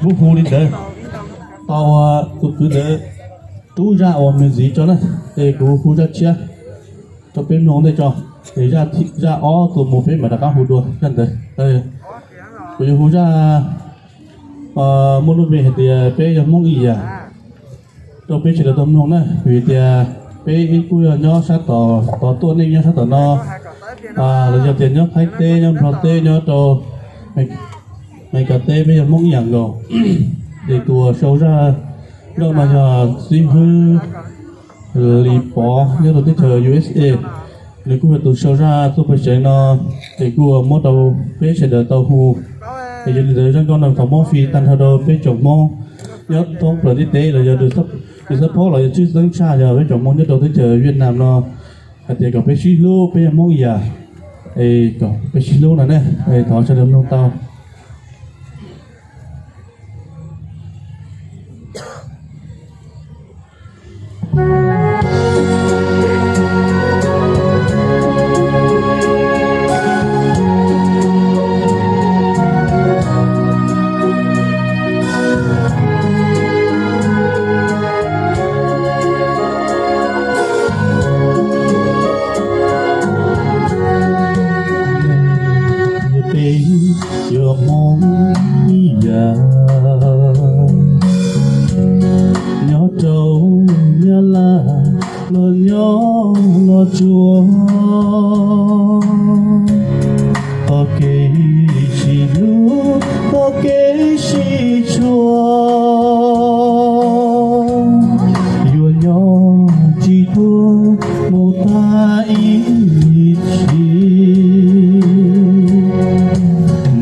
Kuv hu li ntawd, tau tus kwv ntawd rub zaj uas me ntxiv tso na, ces kuv hu zaj tshiab rau peb mloog ntej tso. Ces zaj ob tuaj mus peb mam rov qab hu dua zaj ntawd. Kuv yuav hu zaj muaj lub npe hais tias peb yog Hmoob ib yam rau peb sawv daws tau mloog na, vim tias peb kuj yog nyob sab tom, tom tuaj nej nyob sab tom no, los yog tias nyob Thaib teb, nyob Nplog teb, nyob rau Meskas teb, peb yog Hmoob ib yam nkaus. Ces tus sau zaj nkauj no yog Xib Hwb Lis Pov nyob rau teb chaws U S A. Nws kuj yog tus sau zaj tuaj pem sev no, ces kuj muab rau peb sawv daws tau hu. Ces yog li ntawd zaj nkauj no thov muab fij tag nrho rau peb tsoom Hmoob nyob thoob plaws ntiaj teb los yog nws xab phob los yog tshwj xeeb tshaj yog peb tsoom Hmoob nyob rau teb chaws Vietnam no, hais tias kom peb sib hlub, peb yog Hmoob ib yam, es kom peb sib hlub no ne. Thov sawv daws mloog tau. Peb yog Hmoob ib yam nyob rau Nyab Laj los nyob los tsuas, txoj kev sib hlub, txoj kev sib tshua, yuav nyob tsis tuag mus tag ib ntsis.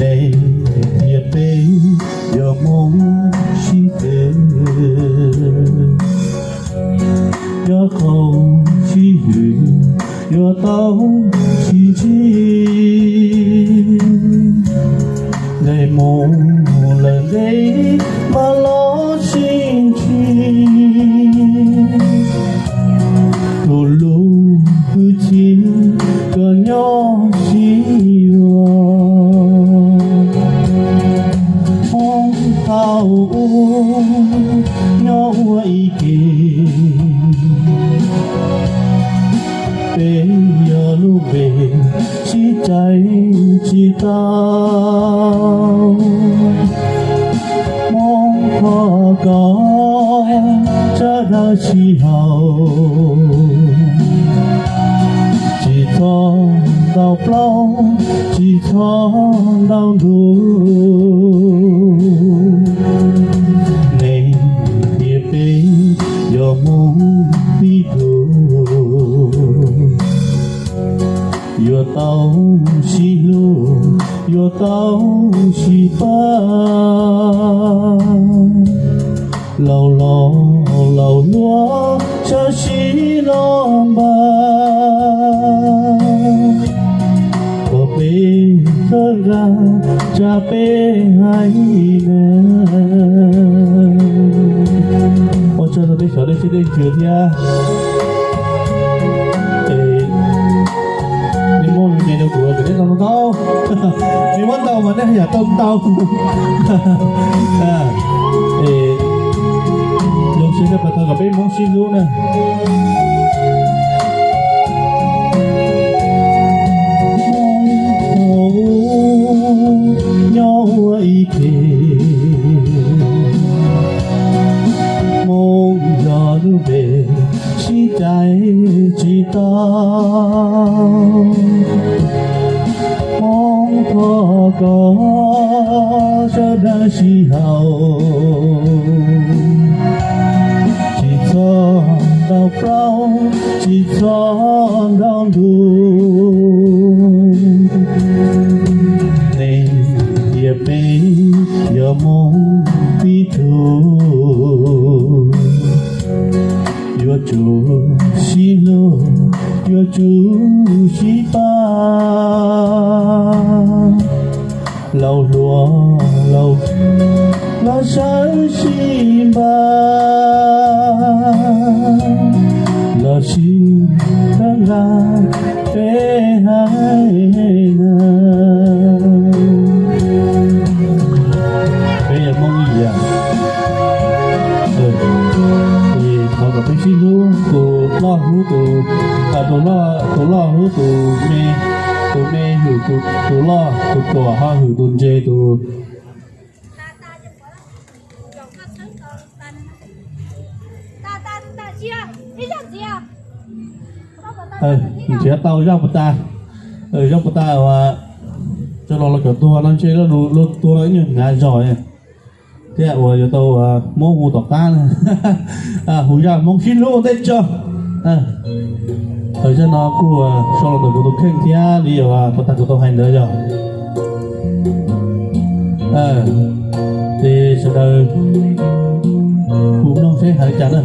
Nej thiab peb yog Hmoob sib tw, nyob qhov sib hwm, yuav tau sib ntsib. Nej mus lawm ntev mas los sib ntsib, tus lub hwj chim kom nyob sib yuav. Hmoob thaum ub nyob ua ib ke, peb yog lub npe sib cais tsis tau. Hmoob thov kom sawv daws sib haum, tsis txhob ntau plaub, tsis txhob ntau ntug. Nej thiab peb yog Hmoob tib tug, yuav tau sib hlub, yuav tau sib pab. Laus los laus hluas sawv sib los npaj, kom peb txawj nqa tsam peb hais na. Ua tsaug rau peb sawv daws sib dej ntsws thiab. Es nej muab me me rau kuv kom nej tau ntau, nej muab ntau mas nej yam tau ntau. Es zoo siab tshaj plaws thov kom peb Hmoob sib hlub na. Hmoob nyob ua ib ke, Hmoob yog lub npe sib cais tsis tau. Hmoob thov kom sawv daws sib haum, tsis txhob ntau plaub, tsis txhob ntau ntug. Nej thiab peb yog Hmoob tib tug, yuav tsum sib hlub, yuav tsum sib pab. Laus hluas laus los sawv sib npaj, los sib txawj nqa peb haiv neeg. Peb yog Hmoob Ces thov kom peb sib hlub, tus loj hlub tus, tus loj, tus loj hlub tus me, tus me hwm tus loj, tus tuam ho hwm tus ntse, tus nrhiav tau zaj puas tas, zaj puas tas uas coj los los kom tuag no ntshe luag tuag los ib nyuag hnav zog thiab uas yuav tau muab hu tom qab, hu zaj Hmoob sib hlub ua ntej tso. Zaj no kuj sau los ntawm kuv tus kheej thiab li uas puas tas kuv tau hais ntawd yog, ces sawv daws kuj mloog seb hais li cas na.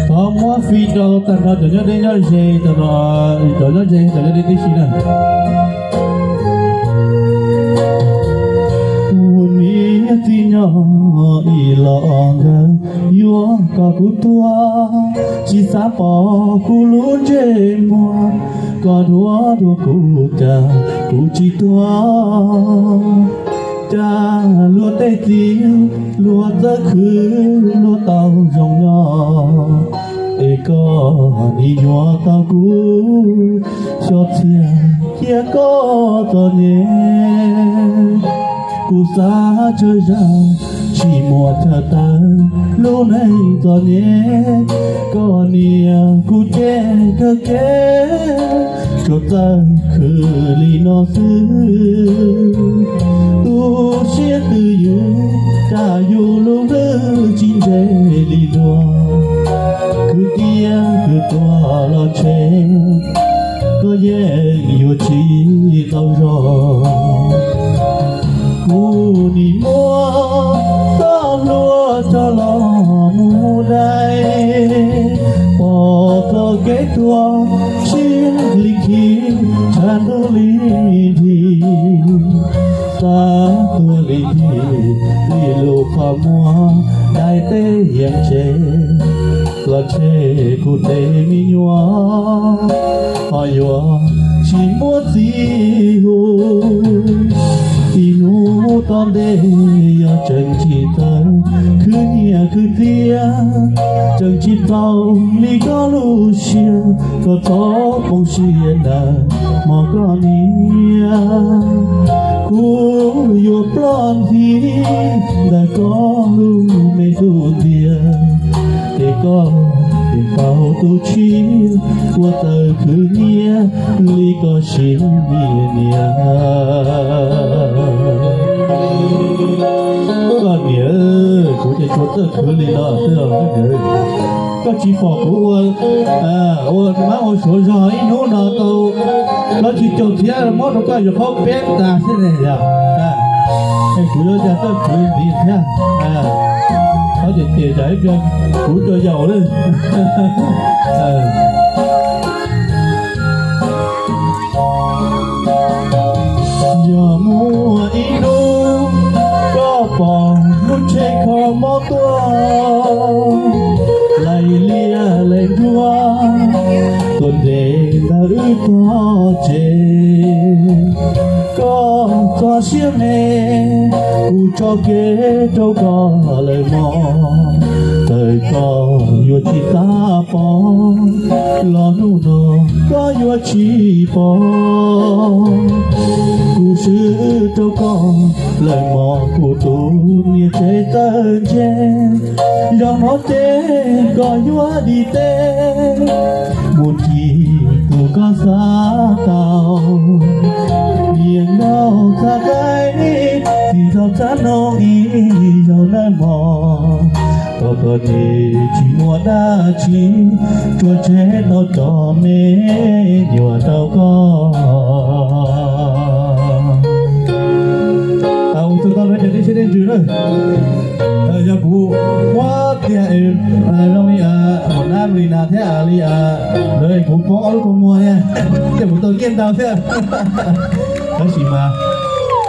Thov muab fij rau tag nrho cov nyob deb nyob ze, cov nyob ze cov nyob deb tib si na. Ua niam txiv nyob ib los nkawd yuav kom kuv tuag, tsis xav pom kuv lub ntsej muag, koj duab dua kuv cas kuv tsis tuag. Cas luag tej txiv luag txawj khwv luag tau zoo nyob, es koj nim nyuam tau kuv xyov txhia cia koj txom nyem. Kuv xav tsawg zaj tsis muaj chaw tawm lub neej txom nyem, koj niam kuv ces kawg kev tsuas txawj khwv li no xwb. Tu siab twj ywm, cas yus lub hlwb tsis ntse li dua. Khwv tiag khwv tuag los ntshe koj yeej yuav tsis tau zog. Kuv nim muab txoj hlua tso los mus dai, pom txoj kev tuag siab li khi, tshav ntuj li nthi, xav tuag li nthi, li lub qhov muag dai teb yeej tsev, los ntshe kuv tej me nyuam ho yuav tsis muaj txij hu. Txij hnub tom ntej yog tseem tsis txawj khwv niam khwv txiv, tseem tsis txaus li koj lub siab, koj txhob poob siab ntawm hmo koj niam. Kuv yuav ploj ntxhi ntawm koj lub me ntuj ntiag, ces koj thiaj tau tu siab ua tawm khwv niam li koj siv niam niam. Koj niam, kuv ces tsuas txawj khwv li no xwb os koj niam. Koj tsis pom kuv ua, ua mab ua suav zog ib hnub no tau plaub tsib caug txiab muab rau koj yuav qhaub peb tas xwb ne yog. Es kuv yuav cas txawj khwv ntxiv thiab. Qhov ces ces tsam ib pliag kuv cov yaus lawm. Yog muaj ib hnub koj pom lub tsheb kho mob tuaj, laim liaj laim nruab tuaj nres ntawm wb tog tsev, koj txo siab me, kuv tso kev rau koj lawm mog. Txawm koj yuav tsis xav pom, los hnub no koj yuav tsis pom. Kuv swb rau koj lawm mog kuv tus niam tsev txawj ntse, zaum no ces koj yuav dim teb mus ncig tus koj xav tau. Niam nkauj txhab qaib, txiv ntxawm txhab noog ib zaug nawb mog. Koj txom nyem tsis muaj dab tsi, tsuas tseg tau cov me nyuam rau koj. Ua txog tau lawv cov dej siab dej ntsws na. Yog kuv muab tiag zoo li Hmoob Nab Lis Nas thiab li lawv, kuv poob ob lub kua muag thiab, ces kuv tau nyiaj ntau thiab. Tab sis mas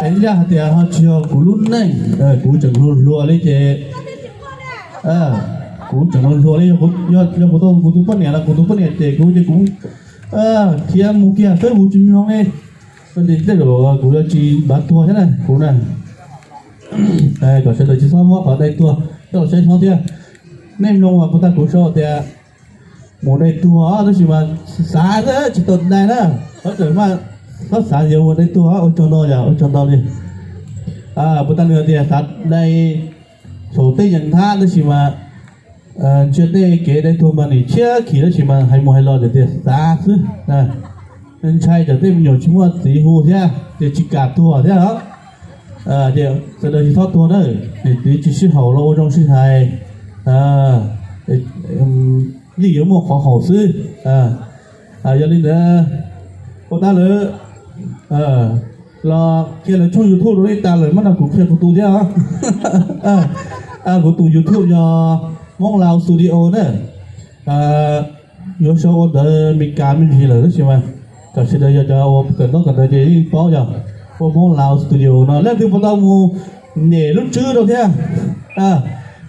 ib yam hais tias ho tsis yog kuv lub neej, kuv tseem hluas hluas li ces, kuv tseem hluas hluas li, yog kuv tau kuv tus poj niam los kuv tus poj niam ces kuv ces kuv Khiav mus kiag xwb, mus tsis mloog li. Tej zaum kuv yuav tsis npav tuag thiab na, kuv na. Kom sawv daws tsis txhob muab qhov dai tuag coj los saib hlob thiab. Nej mloog mas puas tag kuv sau tias mus dai tuag tab sis mas xav xwb tsis tau dai na. Txhob rawm mas txhob xav yuav mus dai tuag, ua tsaug ntau yom, ua tsaug ntau li. Puas tag nws tias xav dai saum tej yees thab tab sis mas ntsia tej kev dai tuag mas nim tshiab khim tab sis mas hais mus hais los tias xav xwb. Ntshai cov tej me nyuam tsis muaj txiv hu thiab ces tsis kam tuag thiab os. Sawv daws tsis txhob tuag na, niam txiv tsis sib haum los ua zoo sib hais, yeej yuav muaj qhov haum xwb. Yog li ntawd, ua tab lawm los kiag lawv tshooj YouTube rau li tas lawm, muab no kuv qhia kuv tus thiab os. Kuv tus YouTube yog Hmoob Laus Studio na. Yuav sau ua ntawv Meskas me ntsis lawm tab sis mas kom sawv daws yog cov ua kawm ntaub kawm ntawv ces yeej paub yog ua Hmoob Laus Studio no. Leej twg puas tau mus nyem lub tswb rau thiab?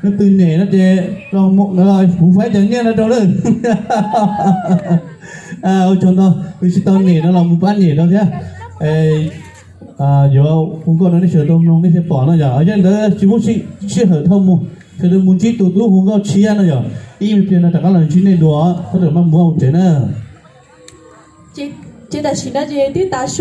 Leej twg nyem no ces kuv faib cov nyiaj no rau lawm. Ua tsaug ntau, twb tsis tau nyem no los mus pab nyem rau thiab. Yuav hu nkauj no nej sawv daws tau mloog nej thiaj pom no yog. Yog li ntawd tsis muaj sij hawm dhau mus, sawv daws mus ntsib tus tub hu nkauj tshiab no yog ib me pliag no rov qab los ntsib nej dua, txhob rawm maj mus ua tsev na. Ces tam sim no ces twb tav su